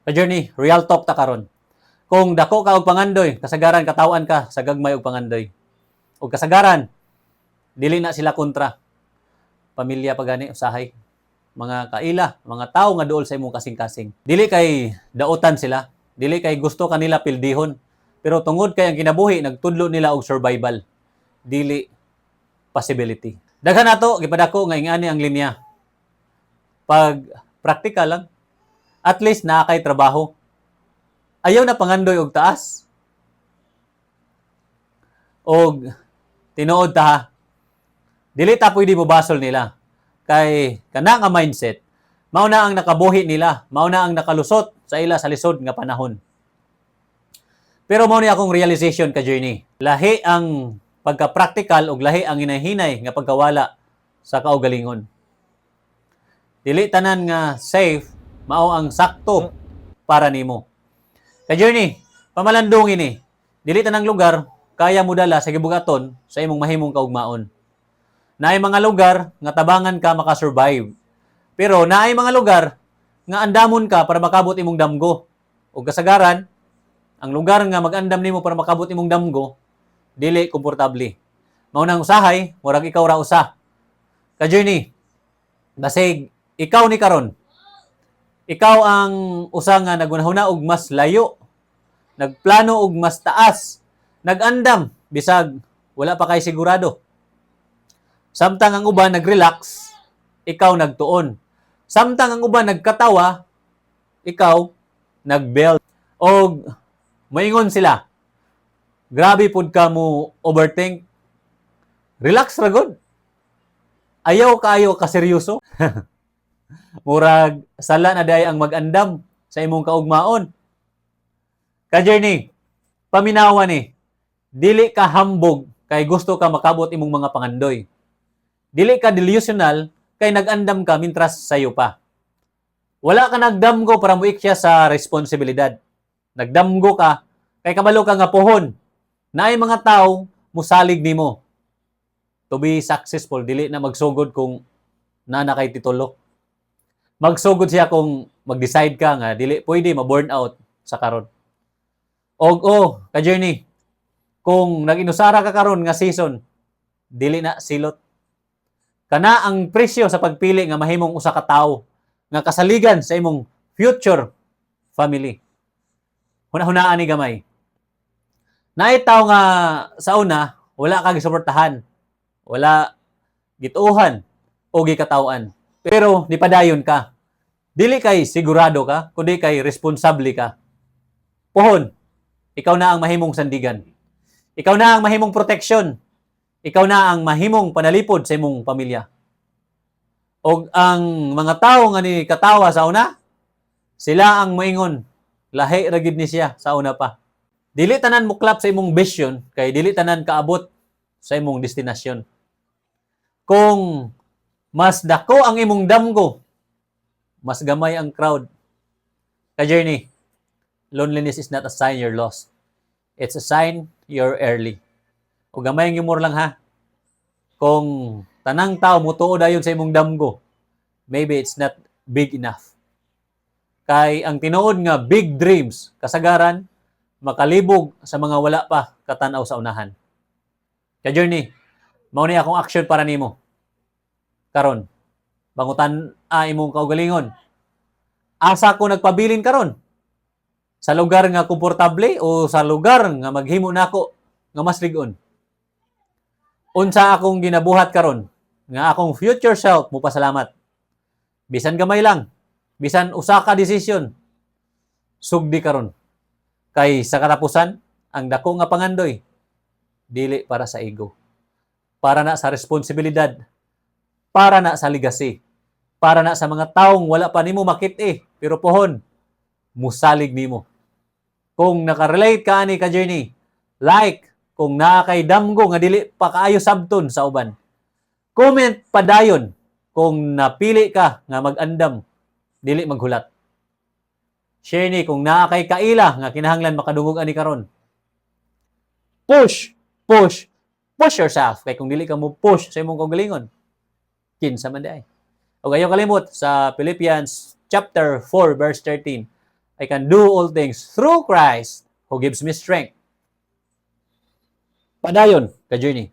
Ka-journey, real talk ta karon. Kung dako ka og pangandoy, kasagaran katawan ka sa gagmay og pangandoy. Og kasagaran, dili na sila kontra. Pamilya pa gani usahay. Mga kaila, mga tao nga duol sa imong kasing-kasing. Dili kay dautan sila, dili kay gusto kanila pildihon. Pero tungod kay ang kinabuhi nagtudlo nila og survival, dili possibility. Daghan nato gipadako nga ingani ang linya. Pag practical lang, at least naa kay trabaho. Ayaw na pangandoy og taas. Og tinuod ta ha, dili ta pwede mobasol nila. Kay kana nga mindset, mao na ang nakabuhi nila, mao na ang nakalusot sa ila sa lisod nga panahon. Pero mao ni akong realization, ka journey. Lahi ang pagka-practical ug lahi ang hinahinay nga pagkawala sa kaugalingon. Dili tanan nga safe mao ang sakto para nimo. Ka journey, pamalandong ini. Dili tanang lugar kaya mo dala sa gibugaton sa imong mahimong kaugmaon. Naay mga lugar nga tabangan ka makasurvive. Pero naay mga lugar nga andamon ka para makabot imong damgo. Ug kasagaran, ang lugar nga mag-andam nimo para makabot imong damgo, dili komportable. Mao nang usahay, murag ikaw ra usa. Ka journey, basig ikaw ni karon. Ikaw ang usa nga nagunahuna og mas layo, nagplano og mas taas, nag-andam bisag wala pa kay sigurado. Samtang ang uban nagrelax, ikaw nagtuon. Samtang ang uban nagkatawa, ikaw nag-build. Og moingon sila, "Grabe pud ka mo overthink. Relax ra gud. Ayaw kaayo ka seryoso." Murag sala na diay ang mag-andam sa imong kaugmaon. Ka-journey, paminawa ni, dili ka hambog kay gusto ka makabot imong mga pangandoy. Dili ka delusional kay nag-andam ka mintras sayo pa. Wala ka nagdamgo para muiksya sa responsibilidad. Nagdamgo ka kay kabalo ka nga pohon naay mga tao musalig nimo. To be successful, dili na magsugod kung naa na kay titulo. Magsugod siya kung mag-decide ka nga dili pwede ma-burn out sa karon. Og oh, ka-journey, kung nag-inusara ka karon nga season, dili na silot. Kana ang presyo sa pagpili nga mahimong usa ka tawo nga kasaligan sa imong future family. Huna-hunaan ni gamay. Naay tawo nga sa una wala ka gisuportahan, wala gituohan o gikatawan. Pero nipadayon ka. Dili kay sigurado ka, kundi kay responsable ka. Pohon, ikaw na ang mahimong sandigan. Ikaw na ang mahimong protection. Ikaw na ang mahimong panalipod sa imong pamilya. Og ang mga tao nga ni katawa sa una, sila ang moingon, "Lahi ra gid ni siya sa una pa." Dili tanan mo clap sa imong vision kay dili tanan kaabot sa imong destinasyon. Kung mas dako ang imong damgo, mas gamay ang crowd. Ka-journey, loneliness is not a sign you're lost. It's a sign you're early. O gamay ang humor lang ha. Kung tanang tao mutuo dayon sa imong damgo, maybe it's not big enough. Kay ang tinuod nga big dreams, kasagaran, makalibog sa mga wala pa katanaw sa unahan. Ka-journey, mao ni akong action para nimo. Karon, pangutan-a imong kaugalingon. Asa ko nagpabilin karon? Sa lugar nga komportable o sa lugar nga maghimo nako nga mas lig-on? Unsa akong ginabuhat karon nga akong future self mopasalamat? Bisan gamay lang, bisan usa ka desisyon, sugdi karon. Kay sa katapusan, ang dako nga pangandoy dili para sa ego. Para na sa responsibilidad, para na sa legacy, para na sa mga taong wala pa nimo makit-i, pero pohon musalig nimo. Kung nakarelate ka ani, ka journey, like kung naa kay damgo nga dili pa kaayo sabton sa uban. Comment "padayon" kung napili ka nga mag-andam, dili maghulat. Share ni kung naa kay kaila nga kinahanglan makadungog ani karon. Push, push, push yourself kay kung dili ka mo push sa imong kaugalingon, kinsa man diay? Ug ayaw kalimot sa Philippians chapter 4 verse 13. I can do all things through Christ who gives me strength. Padayon ka journey.